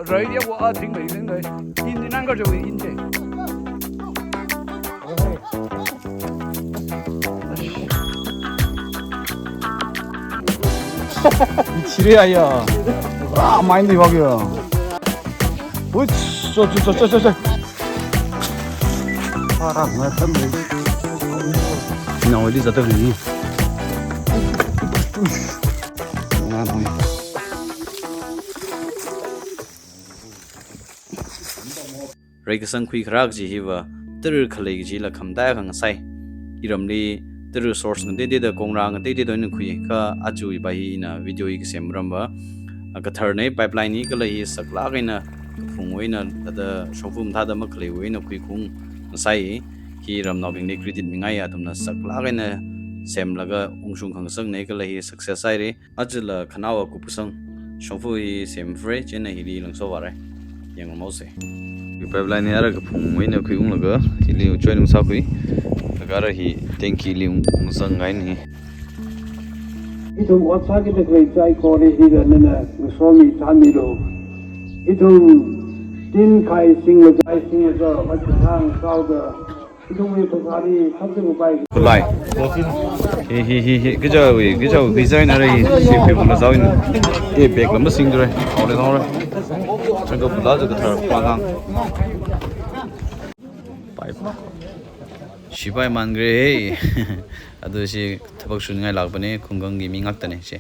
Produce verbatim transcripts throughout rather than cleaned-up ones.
Raidiya wa a ding bai ding bai. In di nang ka jo in che. Chiri aya. Ah, main di wagya. Uch, cho cho cho cho cho. Para ngai tam ni. Nawui di zata ni. Ngai. Reikasang khuikharā kaji hiva tara khalei kajila khamataiya khangasai. Iramli tara source ngateiteida, kongra ngateiteida eina khui, kha aja iva hi ina video hi kasem maramva, a, kathar nei, pipeline hi kala hi saklāk eina kaphungwui eina, thāda shongfa mathāda makhaleiwui eina khuikhaung ngasai. Hi ramnaobingli credit mingai, athumna saklāk eina semlaga ungshung khangasak nei kala hi success haira. Ajala khanaowa kupkasang shongfa hi semphre, chieina hili langsovāra. Yangngarumsa. Pipeline hi ara kaphungwui eina khuiunglaga, hili join ungsākhui. Laga ara hi tank li ung, ungzang ngai ni. Ithum ot sākida khalei chai kore hila nana ngasomi thāmilu. Ithum tin khai singla chai singla sa, machithang saoda. Kulai. Hi, hi, hi, hi. Kaja wui, kaja wui, kaja na rai, hi, hi, hi, hi, hi. Eh, bag lam sing dure. Haole, haole. Chang ka pula jo kathar, pangkang. Bye. Shipai man gre, hey. Ado shi thabak shun ngai lak bane, khunggang ki mi ngak tane, shi.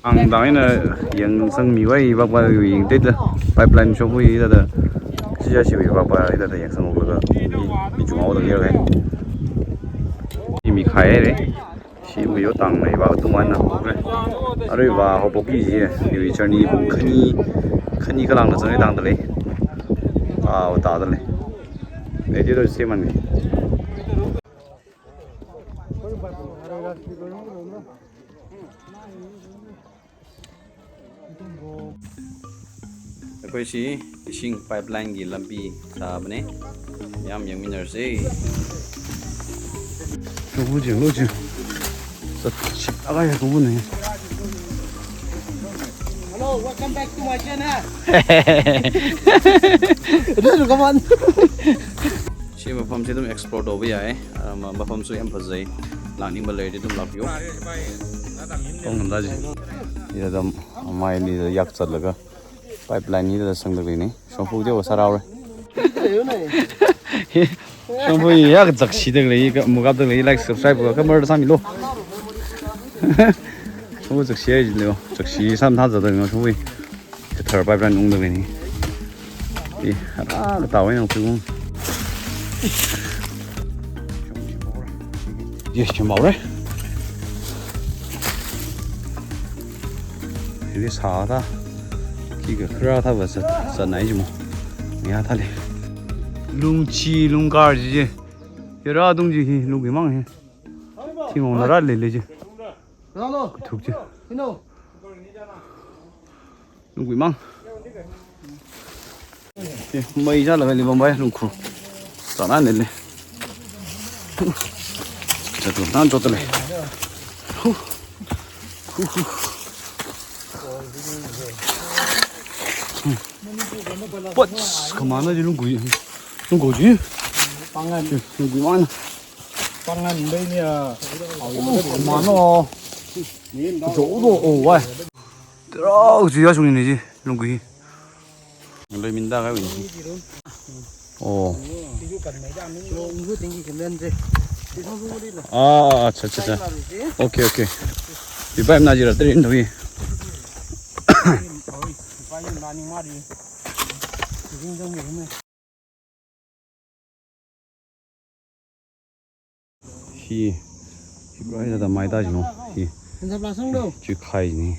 Ang dang ina yangsangmi wai vak vak yangteida pipeline shongfa hi da da. Sija shiwui vak vak da da yangsang vak da. Mi, mi chungau da yar kai. Mi khai re. Shi mi yo tang mai vak tu man na. Are va ho poki ji. Ni journey pung khani, khani kalang da zang tang da le. Ah, ta da le. Nei ji do se man ni. ꯑꯩꯈꯣꯏꯁꯤ ꯏꯁꯤꯡ pipeline ꯒꯤ ꯂꯝꯕꯤ ꯁꯥꯕꯅꯦ꯫ ꯌꯥꯝ ꯌꯦꯡꯃꯤꯟꯅꯔꯁꯦ꯫ ꯀꯥꯡꯕꯨ ꯌꯦꯡꯂꯣ ꯁꯤ꯫ ꯆꯠꯁꯤꯠꯂꯒ ꯀꯥꯡꯕꯨꯅꯦ꯫ Hello, welcome back to my channel. ꯑꯗꯨꯁꯨ ꯀꯃꯥꯟ꯫ ꯁꯤ ꯃꯐꯝꯁꯤ ꯑꯗꯨꯝ explore ꯇꯧꯕ ꯌꯥꯏ꯫ ꯑ, ꯃ-, ꯃꯐꯝꯁꯨ ꯌꯥꯝ ꯐꯖꯩ꯫ ꯂꯥꯛꯅꯤꯡꯕ ꯂꯩꯔꯗꯤ ꯑꯗꯨꯝ ꯂꯥꯛꯄꯤꯌꯨ꯫ ꯇꯣꯡ ꯉꯝꯗꯥꯁꯦ꯫ ꯁꯤꯗ ꯑꯗꯨꯝ ꯃꯥꯏ ꯑꯅꯤꯗ ꯌꯥꯛ ꯆꯠꯂꯒ pipeline ꯅꯤꯗ ꯁꯪꯗꯛꯂꯤꯅꯤ꯫ ꯁꯣꯝꯐꯨꯗꯤ ꯑꯣ ꯁꯥꯔꯥꯎꯔꯦ꯫ ꯁꯣꯝꯐꯨ ꯌꯥꯛ ꯆꯛꯁꯤꯗꯛꯂꯤ, ꯀ-, ꯑꯃꯨꯛ ꯀꯥꯞꯇꯛꯂꯤ, like, subscribe ꯀ-, ꯀꯃꯔꯗ ꯁꯥꯃꯤꯂꯣ꯫ ꯁꯣꯝꯐꯨ ꯆꯛꯁꯤ ꯍꯥꯏꯁꯤꯅꯦ, ꯆꯛꯁꯤ ꯁꯥꯝ ꯊꯥꯖꯗꯣꯏꯅꯣ ꯁꯣꯝꯐꯨ꯫ ꯀꯊꯔ pipeline ꯅꯨꯡꯗꯒꯤꯅꯤ꯫ ꯑꯦ, ꯑꯔꯥꯒ ꯇꯥꯎꯋꯦ ꯅꯪ ꯐꯤꯕꯝ꯫ ꯌꯦꯁ, ꯁꯦꯝꯍꯧꯔꯦ꯫ ꯁꯤꯗꯤ ꯁꯥꯗ꯫ ꯀꯤꯒ ꯈꯔ ꯊꯥꯕ ꯆꯠ-, ꯆꯠꯅ ꯑꯩꯁꯤꯃꯣ꯫ ꯌꯥ ꯊꯥꯂꯦ꯫ ꯂꯨꯡꯆꯤ ꯂꯨꯡꯀꯥꯔ ꯁꯤꯁꯦ꯫ ꯌꯦꯔꯥ ꯑꯗꯨꯝ ꯁꯤ ꯍꯤ ꯂꯨꯡꯒꯤ ꯃꯥꯡ ꯍꯤ꯫ ꯊꯤꯃꯣꯡ ꯅꯔꯥ ꯂꯩ ꯂꯩꯁꯦ꯫ ꯊꯨꯛꯁꯦ꯫ ꯅꯨꯡꯒꯨꯏꯃꯥꯡ꯫ ꯑꯦ, ꯃꯩ ꯆꯥꯜꯂꯒ ꯂꯩꯕꯝ ꯚꯥꯏ ꯂꯨꯡꯈꯨ꯫ ꯆꯥꯅꯥ ꯅꯦꯜꯂꯦ꯫ ꯆꯠꯂꯣ, ꯅꯍꯥꯟ ꯆꯣꯠꯇ ꯂꯩ꯫ ꯍꯨ꯫ ꯍꯨ, ꯍꯨ꯫ ꯄꯣꯠꯁ, ꯀꯃꯥꯏꯅ ꯂꯨꯡꯒꯨꯏ? ꯂꯨꯡꯒꯨꯏ? ꯄꯥꯡꯒꯟ꯫ ꯂꯨꯡꯒꯨꯏꯃꯥꯡ꯫ ꯄꯥꯡꯒꯟ ꯂꯩꯅꯤ, ꯑ, ꯀꯃꯥꯏꯅ? ꯖꯧꯗꯣ, ꯑꯣ, ꯋꯥꯏ꯫ ꯇꯔꯥꯎ ꯁꯤ ꯌꯥꯁꯨꯡꯅꯤ ꯁꯤ ꯂꯨꯡꯒꯨꯏ꯫ ꯂꯣꯏꯃꯤꯟꯗꯥ ꯀꯥꯏ ꯑꯣꯏꯅꯤ꯫ ꯑꯣ꯫ ꯑꯥ, ꯑꯥ, ꯑꯠꯆꯥ, ꯑꯠꯆꯥ, ꯑꯠꯆꯥ꯫ Okay, okay꯫ ꯏꯕꯥꯏ ꯃꯅꯥꯖꯤꯔ ꯇꯔꯦꯠ ꯇꯧꯏ꯫ ꯍꯤ, ꯍꯤ ꯄꯨꯔꯥ ꯍꯤꯗ ꯃꯥꯏ ꯇꯥꯁꯤꯅꯣ, ꯍꯤ꯫ ꯍꯟꯖꯕ꯭ꯔꯥ ꯁꯪꯗꯣ? ꯆꯤꯈꯥꯏꯅꯤ꯫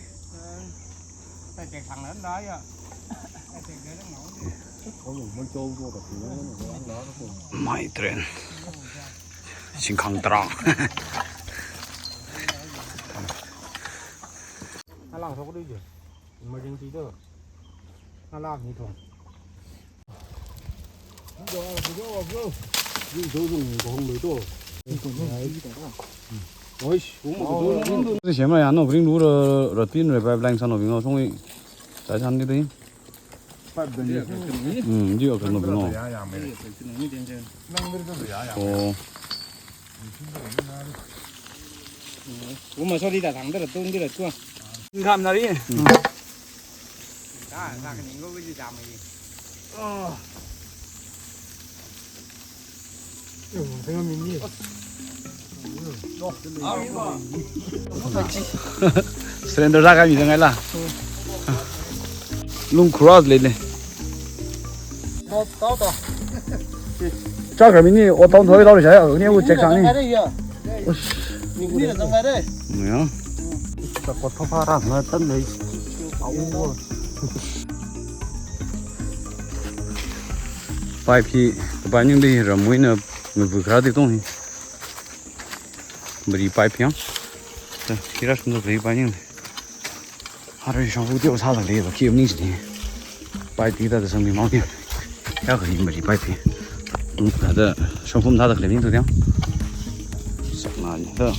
ꯃꯥꯏ ꯇ꯭ꯔꯦꯟ꯫ ꯁꯤꯡꯈꯥꯡ ꯇꯔꯥ꯫ ꯅꯂꯥꯡ ꯊꯣꯛꯀꯗꯣꯏꯁꯦ꯫ Emergency ꯗꯣ꯫ ꯅꯂꯥꯡ ꯃꯤ ꯊꯣꯛ꯫ ꯁꯦꯝꯃ ꯌꯥꯅꯣ, ꯕ꯭ꯔꯤꯡ ꯂꯨꯔ, ꯔꯣꯇꯤꯟ ꯔꯦ ꯄꯥꯏꯞ ꯂꯥꯏꯟ ꯁꯥꯟꯅꯣ, ꯕꯤꯡꯉꯣ, ꯁꯣꯡꯉꯤ꯫ ꯆꯥꯏ ꯁꯥꯟꯗꯤ ꯗꯤ꯫ ꯎꯝ, ꯗꯤ ꯑꯣꯀꯦ, ꯅꯣ, ꯅꯣ꯫ ꯑꯣ꯫ ꯎꯃ ꯁꯣꯔꯤ ꯗ ꯊꯥꯡꯗꯔ ꯇꯨꯡꯗꯔ ꯇꯨ꯫ ꯏꯪꯈꯥꯝ ꯅꯥꯔꯤ꯫ ꯎꯝ꯫ ꯗꯥ, ꯗꯥ ꯀꯅꯤꯡꯒꯣ ꯋꯤꯖꯤ ꯗꯥꯃꯩ꯫ ꯑꯣ꯫ Surrender ꯔꯥ ꯀꯥꯏ ꯃꯤꯗ ꯉꯥꯏ ꯂꯥ꯫ ꯂꯨꯡ ꯈꯨꯔꯥ ꯂꯩ ꯂꯩ꯫ ꯆꯥꯈ꯭ꯔꯃꯤꯅꯤ, ꯑꯣ, ꯇꯥꯎꯟ ꯊꯣꯛꯑꯦ ꯇꯧꯔꯤꯁꯦ, ꯑꯅꯤ ꯑꯃꯨꯛ ꯆꯦꯛ ꯁꯥꯡꯅꯤ꯫ ꯑꯁ꯫ ꯃꯌꯥꯝ꯫ ꯆꯥꯄꯣꯠ ꯐꯐꯥ ꯔꯥ ꯉꯥ ꯇꯟ ꯂꯩ꯫ ꯑꯥꯎ꯫ Pipe ꯍꯤ, pipe ꯅꯤꯡꯗꯤ ꯔꯝꯃꯣꯏꯅ ꯃꯕꯨ ꯈꯔꯗꯤ ꯇꯣꯡꯉꯤ꯫ ꯃꯔꯤ pipe ꯌꯥꯝ꯫ ꯁꯤꯔꯥ ꯁꯨꯝꯗ ꯃꯔꯤ pipe ꯌꯥꯝ꯫ ꯍꯥꯔꯣꯏ ꯁꯣꯡꯐꯨ ꯇꯦꯛꯑꯣ ꯁꯥꯗ ꯂꯩꯌꯦꯕ, ꯀꯤ ꯃꯅꯤꯡꯁꯤꯗꯤ꯫ Pipe ꯄꯤ ꯇꯥꯗ ꯁꯪꯕꯤ ꯃꯥꯎꯗꯤ꯫ ꯌꯥ ꯀꯔꯤ ꯃꯔꯤ pipe ꯄꯤ꯫ ꯎꯝ, ꯑꯗ ꯁꯣꯡꯐꯨꯝ ꯊꯥꯗ ꯂꯩꯕꯤ ꯇꯧꯗꯦ꯫ ꯁꯛꯅꯥꯅꯤ꯫ ꯍ꯫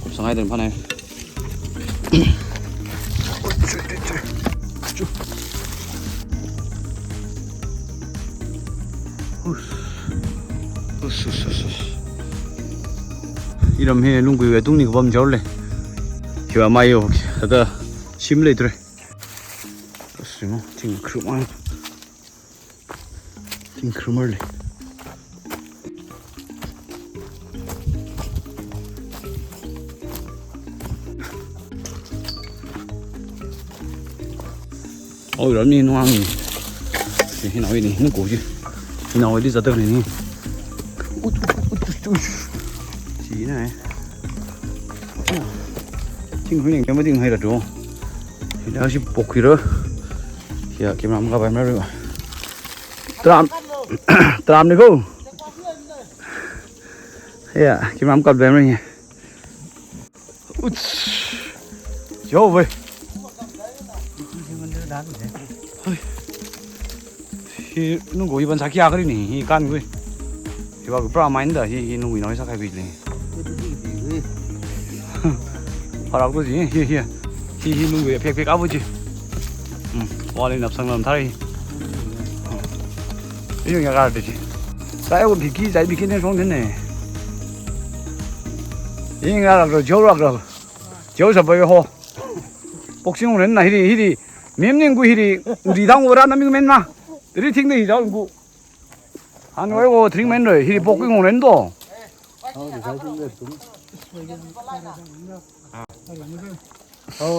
ꯀꯨꯞꯁꯉꯥꯏꯗꯅ ꯐꯅꯥꯏ꯫ Iram hi lunggui wui tungli kapam jaole. Hiva mai yo, ada shim leitre. Asimo, ting kru mai. Ting kru mai le. Oh, ramni nuang ni. Hinawi ni, nuku ji. Hinawi di zatak ni. Ut, ut, ut, ut, ut. Sina, eh. Ting hu ning, kama ting hai ra do. Hina si pokira. Ya, camera maka bai mara. Tram, tram ni ko. Ya, camera maka bai mara. Uts. Yo, wei. Hi, nunggu iban saki akari ni, hi kan gui. Hiva pura main da, hi, hi nunggu inoi sakai bit ni. Parak tu ji, hi, hi. Hi, hi nunggu pek pek abu ji. Hmm, wali nap sang lam thari. Hmm. Ini yang kar tu ji. Saya pun biki, saya bikin ni song ni. Ini ngar rak ro, jauh rak ro. Jauh sabai ho. Boxing ren na hiri, hiri. Mem ning ku hiri. Ri dang ora na ming men ma. Ri thing de hi jauh ku. Han wai wo thing men roi. Hiri boxing ren do.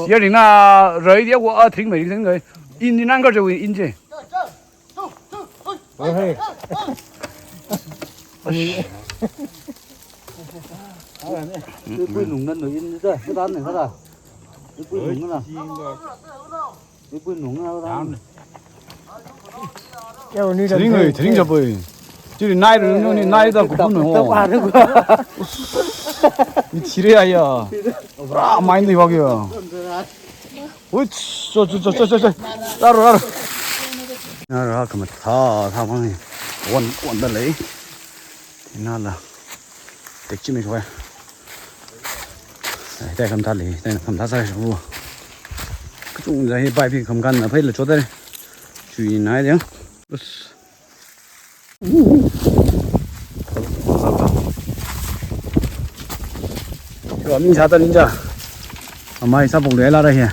Yari na roi dia wo a thing mai thing roi. In ni nang kar jo in je. Oi, hei. Ui. Ui, nung nan, ui, in da, da, ne, da. Ui, nung na. Ui, nung na, da. Yo, ni da. Tring, ui, tring, ja, boy. Chiri nai, ui, ni, nai, da, ku, no. Mi chiri, aya. Bra, mind, wa, ya. Ui, cho, cho, cho. Taro, taro. Nara kama tha, tha mang ni. Wan, wan da lei. Ina la. Tek chi mi choi. Ai, tek kam tha lei, tek kam tha sai shu. Kachung za hi bai phi kam kan na phai la cho da lei. Chui nai de. Bas. Yo, mi sa ta ninja. Amai sa pok de la ra hi.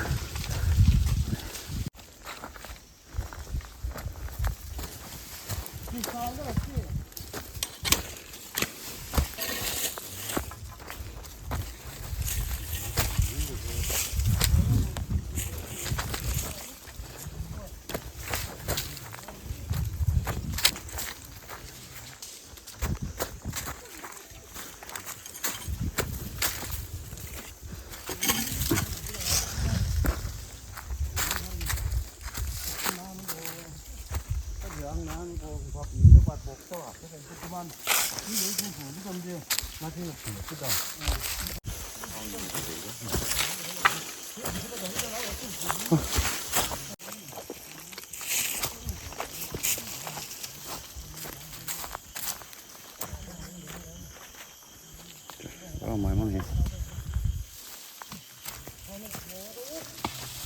Oh, mai mang hi.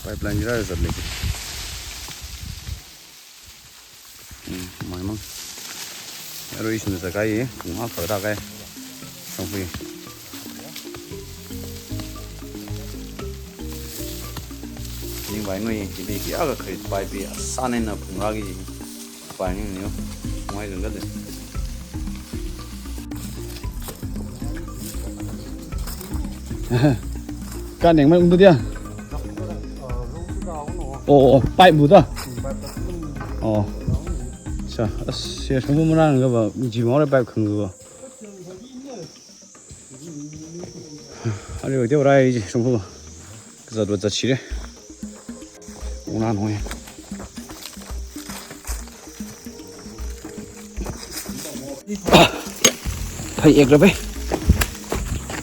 Pipeline jira zat lei. Hmm, maimang. Arui shina zakai, pung akha da kai. Shongfa. Ningvai ngui, ibi kayākha kharit paipi, asan eina phungrāki. Pai ning niu. Ngai zangda de. Kaneng mai ungda dia. Oh, oh, pipe bu da. Oh. Sa, as, ya, shongfa marān kaba, ji mora pipe khang kaba. Ari, ode ora ji, shongfa. Kazat wa zat shire. Ungna noi. Phai ek ra bai.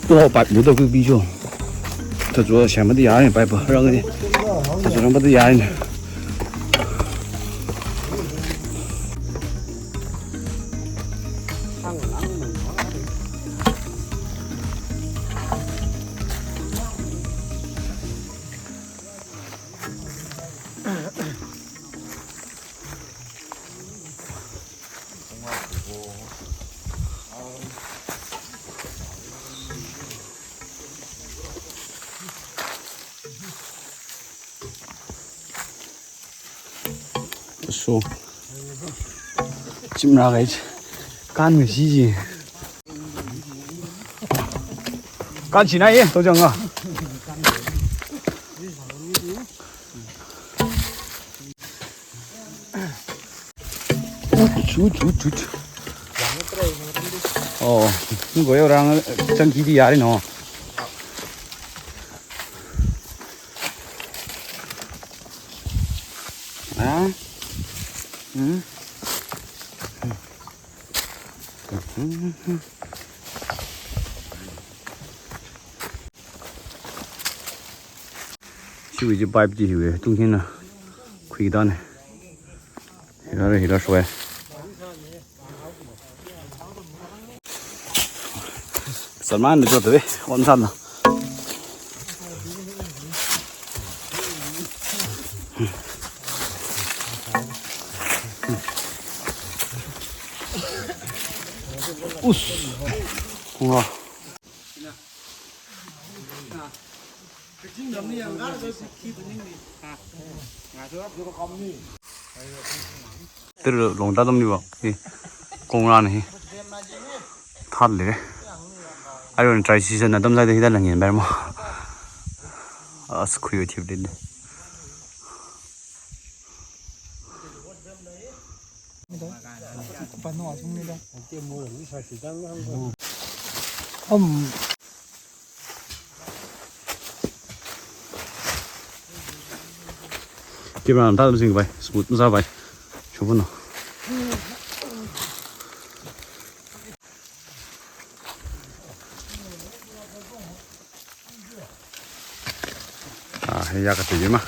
To pipe bu da ku bi jo. Ta jo sha ma di ya ni pipe rang ni. Ta jo rang ba di ya ni. So, chimra guys, kan ngi si ji. Kan china ye, to jang a. Chu, chu, chu, chu. Oh, ni goyo rang chang ki di yari no. Ah? Hmm? Chiwui chi pipe chi hiwui tunghinna khuida ne. Hira re, hira shwe. Salman ni chot ve, on san na. Us. Wow. Tera longda tam ni ba. Hi. Kongra ni hi. Thar le. Ayon dry season na tam sai de hida lang yin ber mo. As khuyo thip din. Pano asung ni da. Am. Camera nam ta zing bai, smooth maza bai. Shongfa no. Ah, ya ka tiji ma.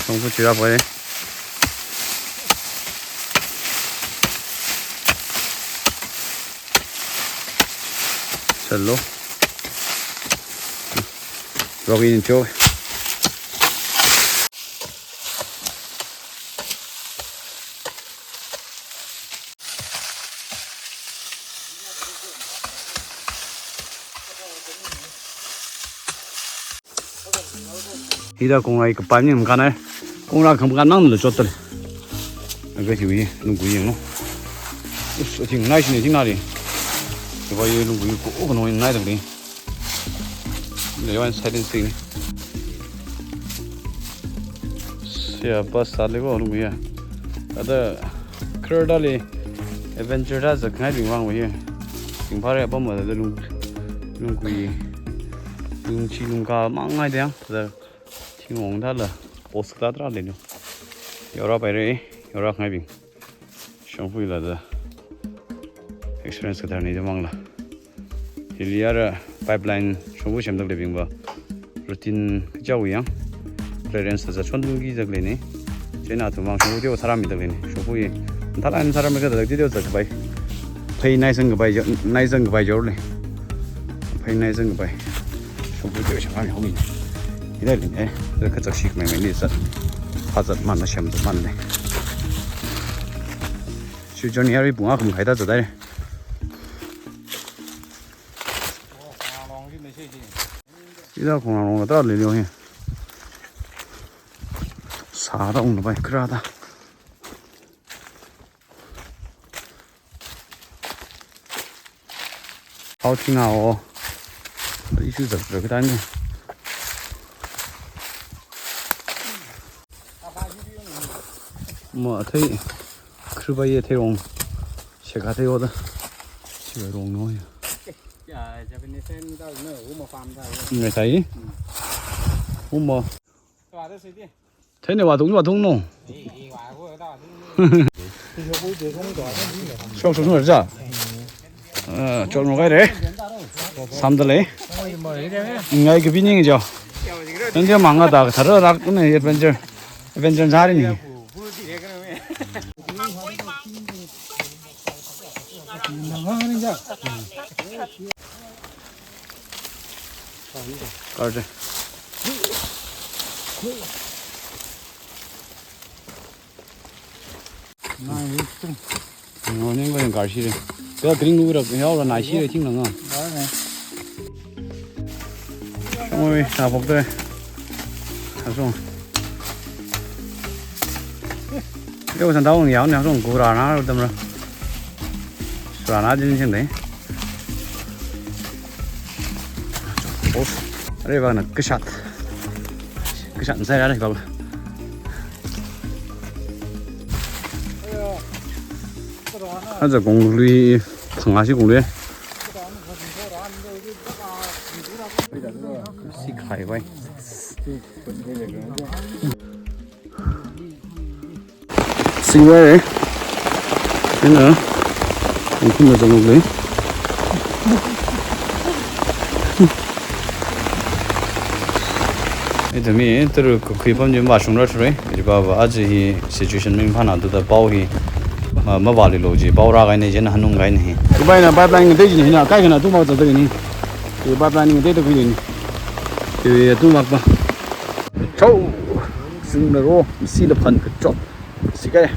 Shongfa chira pai. Chalo. Rock in cho. Hithāda konglai kapai maning makānhai. Konglai khangapakān maningla chotdalei. Aga hiwui lungkui yanglu. Us, athing nai shine, athing nali. Hiva ye lungkui ko, ko no naidalei. Leiwan silence thing. Siya bus sālei ko lungkui ya. Ada kardali adventure da zakngai bing vang wui. Singphāra apam da lung, lungkui, lungchi lungka mangai dang. Da thing ong dala post kala tra lei nu. Yora paire, yora ngai bing. Shongfaila da experience kathar ni da mangla. Hili ara pipeline shongfa semdalei bing va. Routine kachao yang. Clearance da chon tung ki dalei ni. China tu mang shongfa teo tharam mi dalei ni. Shongfa ye. Tharan tharam ka da teo da bai. Phei nai sang ka bai jo, nai sang ka bai jo le. Phei nai sang ka bai. Shongfa teo shang mi hong ni. Ida lin eh. Da kachak shik mai mai ni zat. Hazat man na shem zat man le. Shu journey ari bunga kum khai da zat dai. Ida kong long da le yo he. Sāda ong na bai kra da. Hao thing hao. Issue zat zat ka ni. Ma thei. Kruba ye thei rong. Sheka thei oda. Sheka rong no ya. Ya, Japanese ni da no, uma farm da. Ngai sai. Uma. Thei ne wa thung, wa thung no. Shok shok shok ja. Eh, chot mo kai re. Samdalei. Ngai kapi ning jo. Nang dia manga da thara rak ne adventure. Adventure jari ni. Kar de. Ngai, tung. Ngo ning ko yang kar shi de. Ka green gu ra yao ra nai shi de ting na nga. Ngai, ngai. Oi, na bok de. Asong. Yo san dao yao ne asong gu ra na dam ra. Ra na jin jin de. Of. Are ba na kashat. Kashat sai ra ne ba. Aja konglui, sanga shi konglui. Si khai bai. Si bai. Ina. Ang khun na jang lei. Ithum hi tara kakhui pam chi mashungra shurai. Ithum va aja hi situation maning phana tu da pao hi ma, mavāluilo chi pao rākahaina, chieina hanungkahaina hi. Ibai na pipeline ngatei chi hina, kaikhana tu mak zat ni. Ibai pipeline ngatei ta khui ni. Ibai tu mak pa. Chao. Singna ro, sila phan kachot. Si kai.